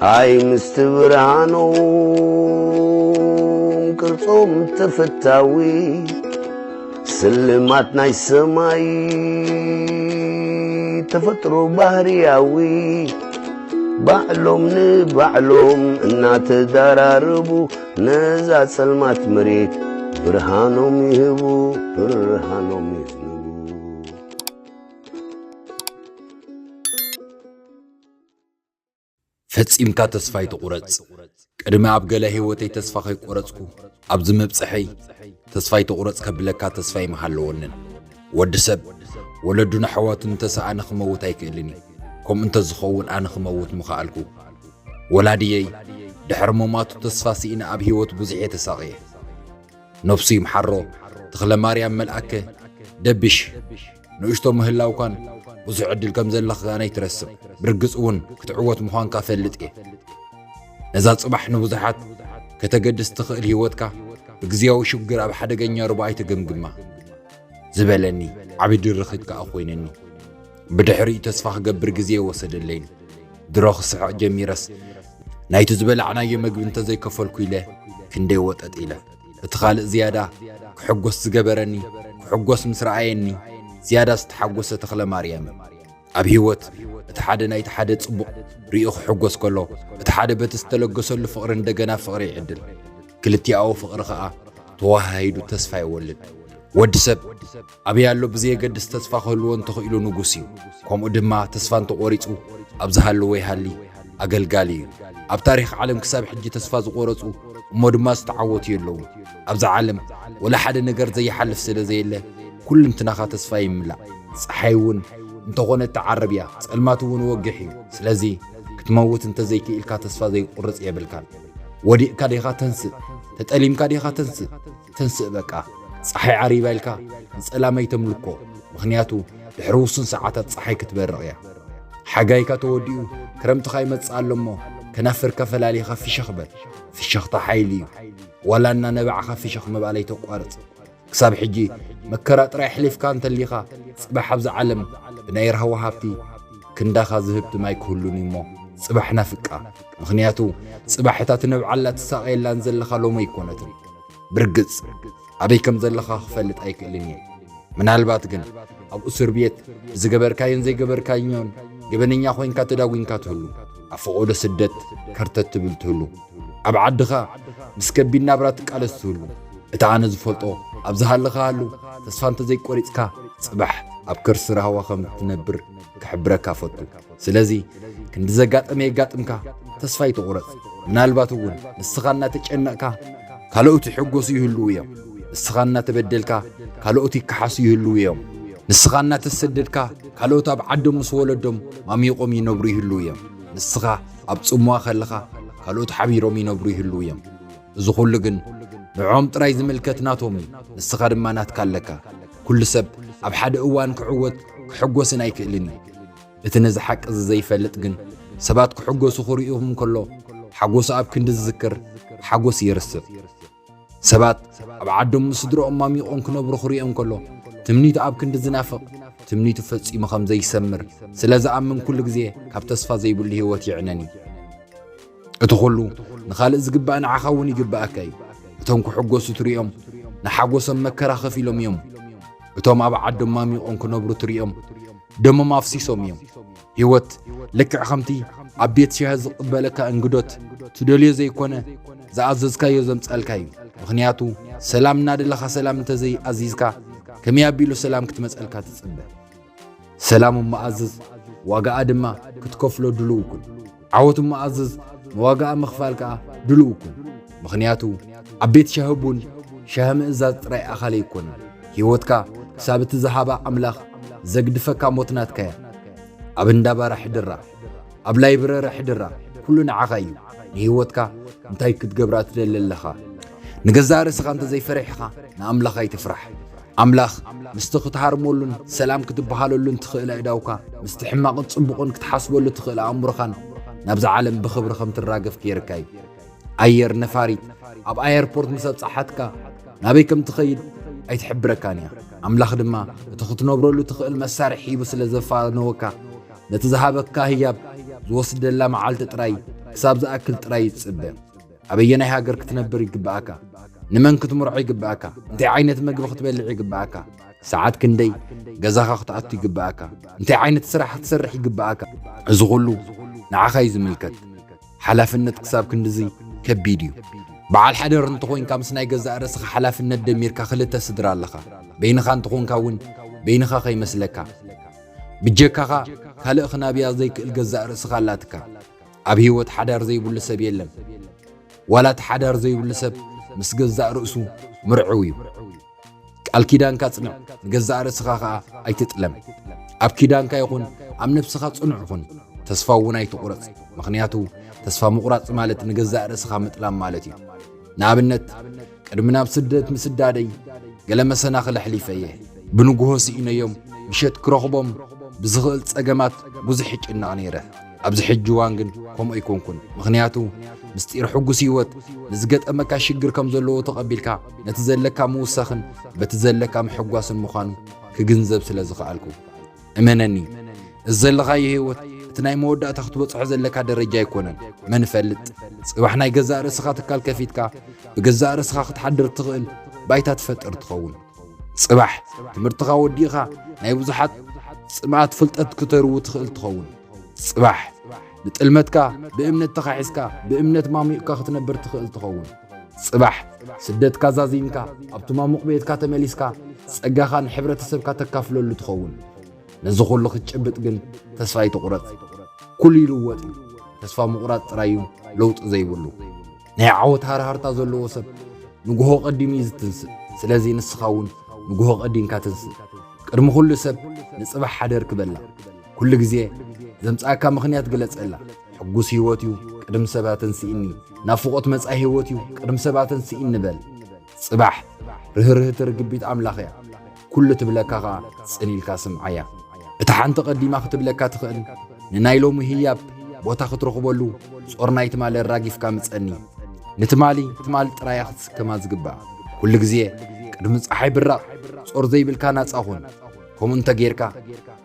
ኣይ ምስቲ ብርሃኖም ቅርጾም ተፈታዊ፣ ስልማት ናይ ሰማይ ተፈጥሮ ባህርያዊ፣ ባዕሎም ንባዕሎም እናተዳራረቡ፣ ነዛ ጸልማት መሬት ብርሃኖም ይህቡ፣ ብርሃኖም ይህቡ። ፈጺምካ ተስፋ ኣይትቑረጽ። ቅድሚ ኣብ ገለ ህይወተይ ተስፋ ከይቆረጽኩ፣ ኣብዚ ምብጽሐይ ተስፋ ኣይትቑረጽ ከብለካ ተስፋ ኣይምሃለወንን። ወዲ ሰብ ወለዱ ንኣሕዋቱ እንተሰኣነ ክመውት ኣይክእልን እዩ። ከምኡ እንተዝኸውን ኣነ ክመውት ምኸኣልኩ። ወላድየይ ድሕሪ ምሟቱ ተስፋ ስኢነ ኣብ ህይወት ብዙሕ እየ ተሳቕየ። ነብሱ ይምሓሮ ተኽለማርያም መልኣከ ደብሽ ንእሽቶ ምህላውካን ብዙሕ ዕድል ከም ዘለኻን ኣይትረስዕ። ብርግጽ እውን ክትዕወት ምዃንካ እፈልጥ እየ። ነዛ ጽባሕ ንብዙሓት ከተገድስ ትኽእል ህይወትካ ብግዝያዊ ሽግር ኣብ ሓደገኛ ሩባ ኣይትገምግማ ዝበለኒ ዓቢ ድርኺት ከኣ ኮይነኒ። ብድሕሪኡ ተስፋ ክገብር ግዜ ኣይወሰደለይን። ድሮ ክስሕቕ ጀሚረስ ናይቲ ዝበላዕናዮ መግቢ እንተዘይከፈልኩ ኢለ ክንደይ ወጠጥ ኢለ። እቲ ካልእ ዝያዳ ክሕጎስ ዝገበረኒ፣ ክሕጎስ ምስ ረኣየኒ ዝያዳ ዝተሓጎሰ ተኽለማርያም እዩ። ኣብ ህይወት እቲ ሓደ ናይቲ ሓደ ጽቡቕ ርእዩ ክሕጎስ ከሎ፣ እቲ ሓደ በቲ ዝተለገሰሉ ፍቕሪ እንደገና ፍቕሪ ይዕድል። ክልቲኣዊ ፍቕሪ ከኣ ተወሃሂዱ ተስፋ ይወልድ። ወዲ ሰብ ኣበይ ኣሎ ብዘየገድስ ተስፋ ክህልዎ እንተኽኢሉ ንጉስ እዩ። ከምኡ ድማ ተስፋ እንተቖሪጹ ኣብ ዝሃለወ ይሃሊ ኣገልጋሊ እዩ። ኣብ ታሪኽ ዓለም ክሳብ ሕጂ ተስፋ ዝቖረጹ እሞ ድማ ዝተዓወቱ የለዉን። ኣብዛ ዓለም ወላ ሓደ ነገር ዘይሓልፍ ስለ ዘየለ ኩልንትናኻ ተስፋ ይምላእ። ጸሓይ እውን እንተኾነ ትዓርብ እያ፣ ጸልማት እውን ወግሕ እዩ። ስለዚ ክትመውት እንተዘይክኢልካ ተስፋ ዘይቁርጽ የብልካን። ወዲቕካ ዲኻ ተንስእ፣ ተጠሊምካ ዲኻ ተንስእ፣ ተንስእ በቃ። ጸሓይ ዓሪባ ኢልካ ንጸላም ኣይተምልኮ፣ ምኽንያቱ ድሕሪ ውሱን ሰዓታት ጸሓይ ክትበርቕ እያ። ሓጋይካ ተወዲኡ ክረምትኻ ይመጽእ ኣሎ እሞ ከናፍርካ ፈላሊኻ ፍሸኽ በል። ፍሸኽታ ሓይሊ እዩ። ዋላ እናነባዕኻ ፍሸኽ ምባል ኣይተቋርጽ። ክሳብ ሕጂ መከራ ጥራይ ኣሕሊፍካ እንተሊኻ፣ ጽባሕ ኣብዛ ዓለም ብናይ ራህዋ ሃብቲ ክንዳኻ ዝህብ ትም ኣይክህሉን እዩ እሞ፣ ጽባሕ ናፍቃ። ምኽንያቱ፣ ጽባሕ እታ ትነብዓላ ትሳቐየላን ዘለኻ ሎሚ ኣይኮነትን። ብርግጽ፣ ኣበይ ከም ዘለኻ ክፈልጥ ኣይክእልን እየ። ምናልባት ግን፣ ኣብ እስር ቤት ብዝገበርካዮን ዘይገበርካዮን ገበነኛ ኮይንካ ተዳጒንካ ትህሉ፣ ኣብ ፈቐዶ ስደት ከርተት ትብል ትህሉ፣ ኣብ ዓድኻ ምስ ከቢድ ናብራ ትቃለስ ትህሉ፣ እቲ ኣነ ዝፈልጦ፣ ኣብ ዝሃለኻ ሃሉ፣ ተስፋ እንተዘይቆሪጽካ፣ ጽባሕ ኣብ ከርሲ ራህዋ ከም እትነብር ክሕብረካ እፈቱ። ስለዚ፣ ክንዲ ዘጋጠመ የጋጥምካ፣ ተስፋ ኣይትቑረጽ። ምናልባት እውን ንስኻ እናተጨነቕካ፣ ካልኦት ይሕጎሱ ይህልዉ እዮም። ንስኻ እናተበደልካ፣ ካልኦት ይከሓሱ ይህልዉ እዮም። ንስኻ እናተሰደድካ፣ ካልኦት ኣብ ዓዶም ምስ ወለዶም ማሚቖም ይነብሩ ይህልዉ እዮም። ንስኻ ኣብ ጽምዋ ከለኻ፣ ካልኦት ሓቢሮም ይነብሩ ይህልዉ እዮም። እዚ ኹሉ ግን ንዕኦም ጥራይ ዝምልከት ናቶም እዩ። ንስኻ ድማ ናትካ ኣለካ። ኩሉ ሰብ ኣብ ሓደ እዋን ክዕወት ክሕጎስን ኣይክእልን እዩ። እቲ ነዚ ሓቂ እዚ ዘይፈልጥ ግን፣ ሰባት ክሕጎሱ ክርእዮም ከሎ፣ ሓጎሱ ኣብ ክንዲ ዝዝክር፣ ሓጎስ ይርስዕ። ሰባት ኣብ ዓዶም ምስ ስድርኦም ማሚቖም ክነብሩ ክርእዮም ከሎ፣ ትምኒቱ ኣብ ክንዲ ዝናፍቕ፣ ትምኒቱ ፈጺሙ ከም ዘይሰምር ስለ ዝኣምን ኩሉ ግዜ ካብ ተስፋ ዘይብሉ ህይወት ይዕነን እዩ። እቲ ኹሉ ንኻልእ ዝግባእ ንዓኻ እውን ይግባኣካ እዩ። እቶም ክሕጎሱ ትርእዮም ንሓጎሶም መከራ ከፊሎም እዮም። እቶም ኣብ ዓዶም ማሚቖም ክነብሩ ትርእዮም ደሞም ኣፍሲሶም እዮም። ህይወት ልክዕ ከምቲ ኣብ ቤት ሻሂ ዝቕበለካ እንግዶት ትደልዮ ዘይኮነ ዝኣዘዝካዮ ዘምጻልካ እዩ። ምኽንያቱ ሰላም እናደለኻ ሰላም እንተዘይ ኣዚዝካ ከመይ ኣቢሉ ሰላም ክትመጸልካ ትጽበ? ሰላም እሞ ኣዝዝ፣ ዋጋኣ ድማ ክትከፍሎ ድሉው ኩን። ዓወት እሞ ኣዝዝ፣ ንዋጋኣ ምኽፋል ከኣ ድሉው ኩን። ምኽንያቱ ኣብ ቤት ሻሂ ቡን፣ ሻሂ ምእዛዝ ጥራይ ኣኻሊ ኣይኮነን። ህይወትካ ክሳብ እቲ ዝሃባ ኣምላኽ ዘግድፈካ ሞት ናትካ እያ። ኣብ እንዳ ባር ኣሕድራ፣ ኣብ ላይብረሪ ኣሕድራ፣ ኩሉ ንዓኻ እዩ። ንህይወትካ እንታይ ክትገብራ ትደሊ ኣለኻ? ንገዛእ ርእስኻ እንተዘይፈሪሕኻ ንኣምላኽ ኣይትፍራሕ። ኣምላኽ ምስቲ ክትሃርመሉን ሰላም ክትበሃለሉን ትኽእል ኣእዳውካ፣ ምስቲ ሕማቕን ጽቡቕን ክትሓስበሉ ትኽእል ኣእምሮኻን ናብዛ ዓለም ብኽብሪ ከም ትራገፍ ገይርካ እዩ። ኣየር ነፋሪት ኣብ ኣየርፖርት ምስ ኣብጻሓትካ ናበይ ከም ትኸይድ ኣይትሕብረካን እያ። ኣምላኽ ድማ እቲ ክትነብረሉ ትኽእል መሳርሒ ሂቡ ስለ ዘፋነወካ ነቲ ዝሃበካ ህያብ ዝወስደላ መዓልቲ ጥራይ ክሳብ ዝኣክል ጥራይ ይጽበ። ኣበየናይ ሃገር ክትነብር ይግብኣካ? ንመን ክትምርዖ ይግብኣካ? እንታይ ዓይነት መግቢ ክትበልዕ ይግብኣካ? ሰዓት ክንደይ ገዛኻ ክትኣቱ ይግብኣካ? እንታይ ዓይነት ስራሕ ክትሰርሕ ይግብኣካ? እዚ ኩሉ ንዓኻ እዩ ዝምልከት። ሓላፍነት ክሳብ ክንድዚ ከቢድ እዩ። በዓል ሓደር እንተኾይንካ ምስ ናይ ገዛእ ርእስኻ ሓላፍነት ደሚርካ ክልተ ስድራ ኣለኻ። በይንኻ እንተኾንካ እውን በይንኻ ከይመስለካ። ብጀካኻ ካልእ ክናብያ ዘይክእል ገዛእ ርእስኻ ኣላትካ። ኣብ ህይወት ሓዳር ዘይብሉ ሰብ የለን። ዋላ እቲ ሓዳር ዘይብሉ ሰብ ምስ ገዛእ ርእሱ ምርዕው እዩ። ቃል ኪዳንካ ጽንዕ፣ ንገዛእ ርእስኻ ኸኣ ኣይትጥለም። ኣብ ኪዳንካ ይኹን ኣብ ነብስኻ ጽኑዕ ኩን። ተስፋ እውን ኣይትቑረጽ። ምኽንያቱ ተስፋ ምቑራጽ ማለት ንገዛእ ርእስኻ ምጥላም ማለት እዩ። ንኣብነት ቅድሚ ናብ ስደት ምስዳደይ ገለ መሰናኽል ኣሕሊፈ እየ። ብንግሆ ስኢነዮም ምሸት ክረኽቦም ብዝኽእል ጸገማት ብዙሕ ይጭነቕ ነይረ። ኣብዚ ሕጂ እዋን ግን ከምኡ ኣይኮንኩን። ምኽንያቱ ምስጢር ሕጉስ ህይወት ንዝገጠመካ ሽግር ከም ዘለዎ ተቐቢልካ ነቲ ዘለካ ምውሳኽን በቲ ዘለካ ምሕጓስን ምዃኑ ክግንዘብ ስለ ዝኸኣልኩ። እመነኒ፣ እዚ ዘለኻዮ ህይወት እቲ ናይ መወዳእታ ክትበጽሖ ዘለካ ደረጃ ኣይኮነን። መን ይፈልጥ፣ ጽባሕ ናይ ገዛእ ርእስኻ ትካል ከፊትካ ብገዛእ ርእስኻ ክትሓድር ትኽእል ባይታ ትፈጥር ትኸውን። ጽባሕ ትምህርትኻ ወዲእኻ ናይ ብዙሓት ጽምኣት ፍልጠት ክተርዉ ትኽእል ትኸውን። ጽባሕ ንጥልመትካ ብእምነት ተኻሒስካ ብእምነት ማሚቕካ ክትነብር ትኽእል ትኸውን። ጽባሕ ስደትካ ዛዚምካ ኣብቲ ማሙቕ ቤትካ ተመሊስካ ጸጋኻ ንሕብረተሰብካ ተካፍለሉ ትኸውን። ነዚ ኩሉ ክትጭብጥ ግን ተስፋ ኣይትቑረጽ። ኩሉ ይልወጥ እዩ። ተስፋ ምቑራጽ ጥራይ እዩ ለውጢ ዘይብሉ። ናይ ዓወት ሃርሃርታ ዘለዎ ሰብ ንግሆ ቀዲሙ እዩ ዝትንስእ። ስለዚ ንስኻ እውን ንግሆ ቀዲምካ ትንስእ። ቅድሚ ኩሉ ሰብ ንጽባሕ ሓደር ክበላ። ኩሉ ግዜ ዘምጻእካ ምኽንያት ግለጸላ። ሕጉስ ህይወት እዩ ቅድሚ ሰብ ኣተንስእኒ። ናፍቖት መጻኢ ህይወት እዩ ቅድሚ ሰብ ኣተንስእኒ በል። ጽባሕ ርህርህቲ ርግቢት ኣምላኽ እያ። ኩሉ ትብለካ ኸኣ ጽን ኢልካ ስምዓያ። እታ ሓንቲ ቀዲማ ክትብለካ ትኽእል ንናይ ሎሚ ህያብ ቦታ ክትረኽበሉ ጾር ናይ ትማሊ ኣራጊፍካ ምጸኒ። ንትማሊ ትማሊ ጥራያ ክትስከማ ዝግባእ። ኩሉ ግዜ ቅድሚ ጸሓይ ብራቕ ጾር ዘይብልካ ናጻ ኩን። ከምኡ እንተ ጌርካ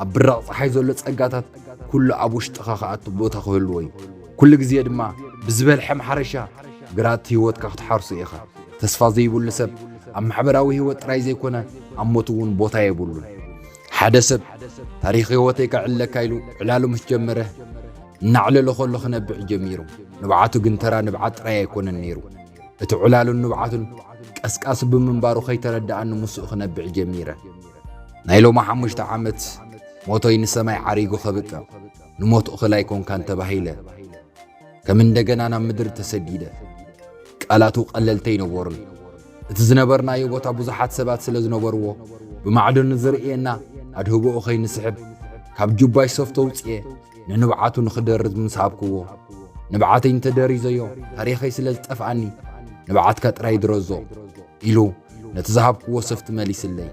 ኣብ ብራቕ ጸሓይ ዘሎ ጸጋታት ኩሉ ኣብ ውሽጥኻ ክኣቱ ቦታ ክህልዎ እዩ። ኩሉ ግዜ ድማ ብዝበልሐ ማሕረሻ ግራት ህይወትካ ክትሓርሶ ኢኻ። ተስፋ ዘይብሉ ሰብ ኣብ ማሕበራዊ ህይወት ጥራይ ዘይኮነ ኣብ ሞት እውን ቦታ የብሉን። ሓደ ሰብ ታሪኽ ህይወተይ ከዕልለካ ኢሉ ዕላሉ ምስ ጀመረ እናዕለሎ ከሎ ክነብዕ ጀሚሩ። ንብዓቱ ግን ተራ ንብዓት ጥራይ ኣይኮነን ነይሩ። እቲ ዕላሉን ንብዓቱን ቀስቃሲ ብምንባሩ ከይተረድኣኒ ምስኡ ክነብዕ ጀሚረ። ናይ ሎሚ ሓሙሽተ ዓመት ሞቶይ ንሰማይ ዓሪጉ ከብቅዕ ንሞት እኹል ኣይኮንካን ተባሂለ። ከም እንደገና ናብ ምድሪ ተሰዲደ። ቃላቱ ቀለልቲ ኣይነበሩን። እቲ ዝነበርናዮ ቦታ ብዙሓት ሰባት ስለ ዝነበርዎ ብማዕዶ ንዝርእየና ኣድህቦኡ ከይንስሕብ ካብ ጁባይ ሶፍት ኣውጽኤ ንንብዓቱ ንኽደርዝ ምስ ሃብክዎ፣ ንብዓተይ እንተደሪዘዮ ታሪኸይ ስለ ዝጠፍኣኒ ንብዓትካ ጥራይ ድረዞ ኢሉ ነቲ ዝሃብክዎ ሶፍት መሊስለይ።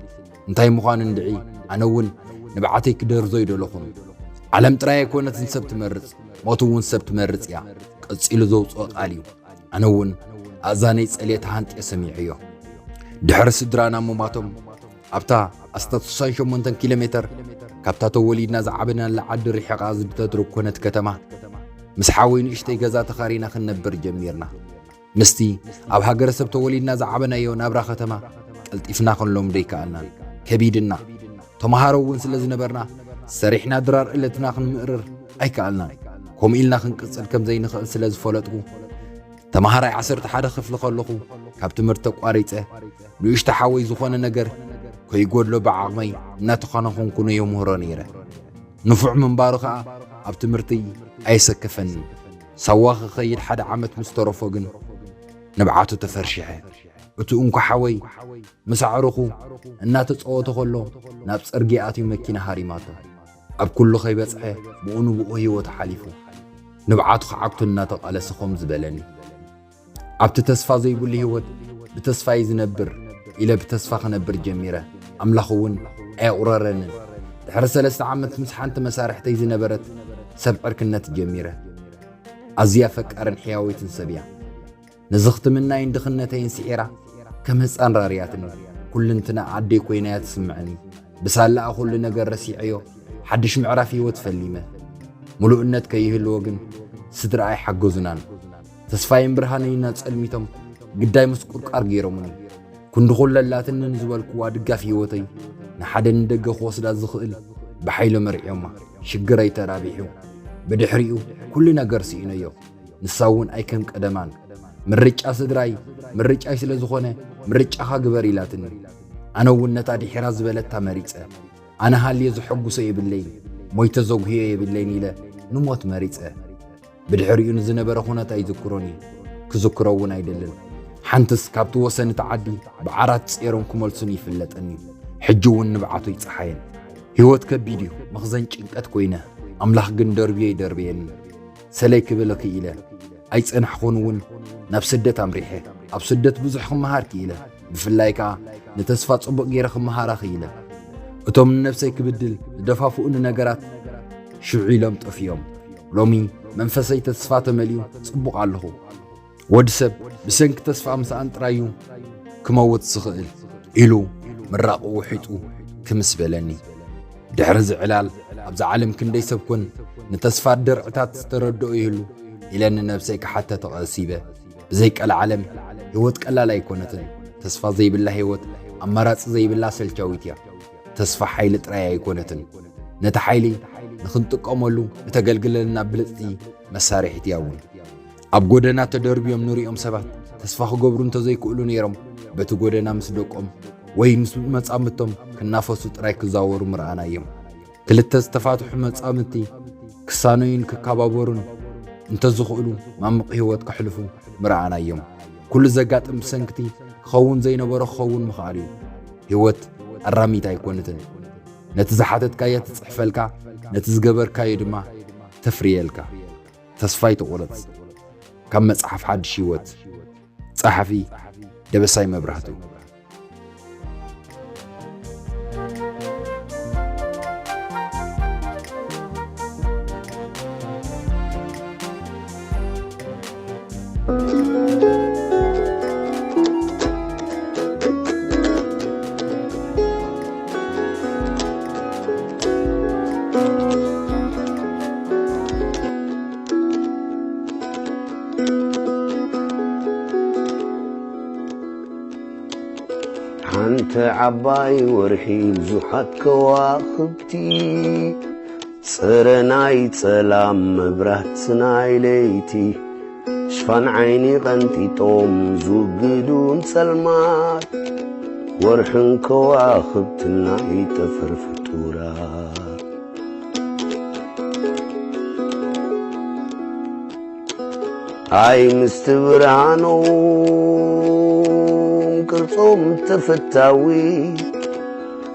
እንታይ ምዃኑ እንድዒ ኣነ እውን ንብዓተይ ክደርዞ ይደለኹን። ዓለም ጥራይ ኣይኮነትን ሰብ ትመርጽ፣ ሞት እውን ሰብ ትመርጽ እያ። ቀጺሉ ዘውጽኦ ቃል እዩ። ኣነ እውን ኣእዛነይ ጸልየ ተሃንጥየ ሰሚዐዮ። ድሕሪ ስድራና ምሟቶም ኣብታ ኣስታት ስሳን ሸሞንተን ኪሎ ሜተር ካብታ ተወሊድና ዝዓበናላ ዓዲ ርሒቓ ዝድተትርብ ኮነት ከተማ ምስ ሓወይ ንእሽተይ ገዛ ተኻሪና ክንነብር ጀሚርና። ምስቲ ኣብ ሃገረሰብ ተወሊድና ዝዓበናዮ ናብራ ከተማ ቀልጢፍና ክንለምዶ ኣይከኣልናን። ከቢድና። ተምሃሮ እውን ስለ ዝነበርና ሰሪሕና ድራር ዕለትና ክንምእርር ኣይከኣልናን። ከምኡ ኢልና ክንቅጽል ከም ዘይንኽእል ስለ ዝፈለጥኩ ተምሃራይ ዓሰርተ ሓደ ክፍሊ ከለኹ ካብ ትምህርቲ ተቋሪጸ ንእሽቶ ሓወይ ዝኾነ ነገር ከይጎድሎ ብዓቕመይ እናተኸናኸንኩ ነየምህሮ ነይረ። ንፉዕ ምንባሩ ኸኣ ኣብ ትምህርቲ ኣየሰከፈንን። ሳዋ ክኸይድ ሓደ ዓመት ምስ ተረፎ ግን ንብዓቱ ተፈርሽሐ። እቲ እንኮ ሓወይ ምስ ኣዕሩኹ እናተጻወተ ከሎ ናብ ጽርግያ ኣትዩ መኪና ሃሪማቶ። ኣብ ኩሉ ከይበጽሐ ብኡ ንብኡ ህይወቱ ሓሊፉ። ንብዓቱ ክዓግቱ እናተቓለሰ ከምዚ በለኒ። ኣብቲ ተስፋ ዘይብሉ ህይወት ብተስፋ እዩ ዝነብር ኢለ ብተስፋ ክነብር ጀሚረ። ኣምላኽ እውን ኣየቑረረንን። ድሕሪ ሰለስተ ዓመት ምስ ሓንቲ መሳርሕተይ ዝነበረት ሰብ ዕርክነት ጀሚረ። ኣዝያ ፈቃርን ሕያወይትን ሰብ እያ። ነዚ ክትምናይን ድኽነተይን ስዒራ ከም ህጻን ራርያትኒ። ኩልንትና ኣደይ ኮይና እያ ትስምዐኒ። ብሳላኣ ኩሉ ነገር ረሲዐዮ ሓድሽ ምዕራፍ ህይወት ፈሊመ። ምሉእነት ከይህልዎ ግን ስድራ ኣይሓገዙናን። ተስፋይን ብርሃነይን ኣጸልሚቶም ግዳይ ምስቁርቃር ገይሮምኒ። ክንዲ ኩለላትኒ ንዝበልክዋ ድጋፍ ህይወተይ ንሓደ ንደገ ክወስዳ ዝኽእል ብሓይሊ መርዕዮማ። ሽግረይ ተራቢሑ። ብድሕሪኡ ኩሉ ነገር ስኢነዮ። ንሳ እውን ኣይከም ቀደማን። ምርጫ ስድራይ ምርጫይ ስለ ዝኾነ ምርጫኻ ግበር ኢላትኒ። ኣነ እውን ነታ ድሒራ ዝበለታ መሪጸ። ኣነ ሃልየ ዘሐጉሶ የብለይን፣ ሞይተ ዘጉህዮ የብለይን ኢለ ንሞት መሪጸ። ብድሕሪኡ ንዝነበረ ኩነታ ይዝክሮን እዩ። ክዝክሮ እውን ኣይደልን። ሓንትስ ካብቲ ወሰን እቲ ዓዲ ብዓራት ጼሮም ክመልሱን ይፍለጠኒ እዩ። ሕጂ እውን ንብዓቱ ይጸሓየን። ህይወት ከቢድ እዩ፣ መኽዘን ጭንቀት ኮይነ፣ ኣምላኽ ግን ደርብዮ ይደርብየኒ። ሰለይ ክብል ክኢለ ኣይጸናሕኹን እውን ናብ ስደት ኣምሪሐ። ኣብ ስደት ብዙሕ ክመሃር ክኢለ። ብፍላይ ከኣ ንተስፋ ጽቡቕ ገይረ ክመሃራ ክኢለ። እቶም ንነብሰይ ክብድል ዝደፋፍኡኒ ነገራት ሽዑ ኢሎም ጠፊኦም። ሎሚ መንፈሰይ ተስፋ ተመሊኡ ጽቡቕ ኣለኹ። ወዲ ሰብ ብሰንኪ ተስፋ ምስኣን ጥራይ እዩ ክመውት ዝኽእል ኢሉ ምራቑ ውሒጡ ክምስ በለኒ። ድሕሪ እዚ ዕላል ኣብዛ ዓለም ክንደይ ሰብ ኮን ንተስፋ ደርዕታት ዝተረድኦ ይህሉ ኢለ ንነብሰይ ክሓተ ተቐሲበ። ብዘይ ቀልዓለም ህይወት ቀላል ኣይኮነትን። ተስፋ ዘይብላ ህይወት ኣማራጺ ዘይብላ ሰልቻዊት እያ። ተስፋ ሓይሊ ጥራይ ኣይኮነትን። ነቲ ሓይሊ ንኽንጥቀመሉ እተገልግለልና ብልጽቲ መሳርሒት እያ እውን። ኣብ ጎደና ተደርብዮም ንሪኦም ሰባት ተስፋ ክገብሩ እንተዘይክእሉ ነይሮም በቲ ጎደና ምስ ደቆም ወይ ምስ መጻምቶም ክናፈሱ ጥራይ ክዛወሩ ምረኣናዮም። ክልተ ዝተፋትሑ መጻምድቲ ክሳነዩን ክከባበሩን እንተዝኽእሉ ማምቕ ህይወት ከሕልፉ ምረኣናዮም። ኩሉ ዘጋጥም ብሰንክቲ ክኸውን ዘይነበሮ ክኸውን ምኽኣል እዩ። ህይወት ኣራሚት ኣይኮነትን። ነቲ ዝሓተትካዮ ትጽሕፈልካ፣ ነቲ ዝገበርካዮ ድማ ተፍርየልካ። ተስፋ ኣይትቑረጽ። ካብ መጽሓፍ ሓድሽ ህይወት። ጸሓፊ ደበሳይ መብራህቱ። ሓንቲ ዓባይ ወርሒ ብዙሓት ከዋኽብቲ፣ ጸረ ናይ ጸላም መብራህቲ ናይ ለይቲ፣ ሽፋን ዓይኒ ቀንጢጦም ዝውግዱ ንጸልማት፣ ወርሕን ከዋኽብትን ናይ ጠፈር ፍጡራት። ኣይ ምስቲ ብርሃኖም ቅርጾም ተፈታዊ፣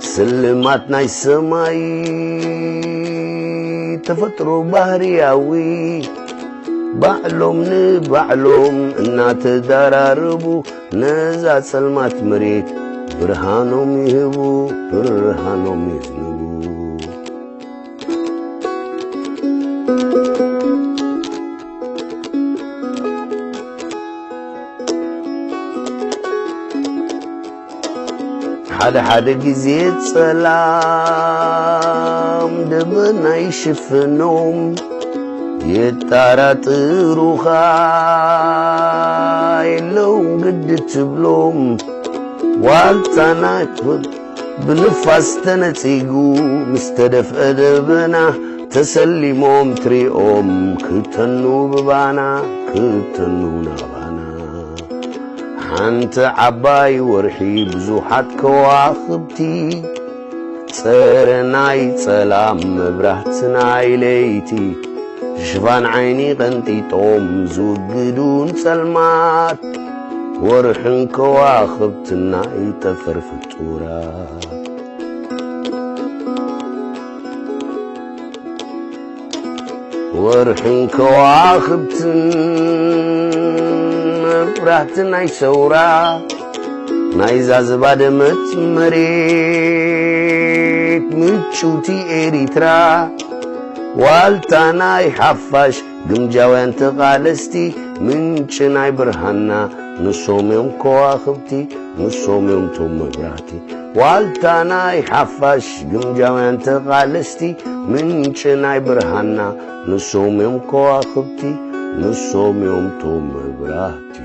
ስልማት ናይ ሰማይ ተፈጥሮ ባህርያዊ፣ ባዕሎም ንባዕሎም እናተደራረቡ፣ ነዛ ጸልማት መሬት ብርሃኖም ይህቡ፣ ብርሃኖም የዝንቡ። ሓደ ሓደ ግዜ ጸላም ደበና ይሽፍኖም፣ የጣራጥሩኻ የለውን ግዲ ትብሎም። ዋልታ ናይ ብንፋስ ተነጺጉ ምስ ተደፍአ ደበና፣ ተሰሊሞም ትሪኦም ክተኑ ብባና፣ ክተኑ ናባና። ሓንቲ ዓባይ ወርሒ ብዙሓት ከዋኽብቲ፣ ጸረ ናይ ጸላም መብራህቲ ናይ ለይቲ፣ ሽፋን ዓይኒ ቀንጢጦም ዝውግዱ ንጸልማት፣ ወርሕን ከዋኽብትን ናይ ጠፈር ፍጡራት። ወርሕን ከዋኽብትን መብራህቲ ናይ ሰውራ፣ ናይዛ ዝባደመት መሬት ምጭውቲ ኤሪትራ፣ ዋልታ ናይ ሓፋሽ ግምጃውያን ተቓለስቲ፣ ምንጪ ናይ ብርሃንና ንሶም እዮም ከዋኽብቲ፣ ንሶም እዮም ቶም መብራህቲ። ዋልታ ናይ ሓፋሽ ግምጃውያን ተቓለስቲ፣ ምንጪ ናይ ብርሃንና ንሶም እዮም ከዋኽብቲ፣ ንሶም እዮም ቶም መብራህቲ።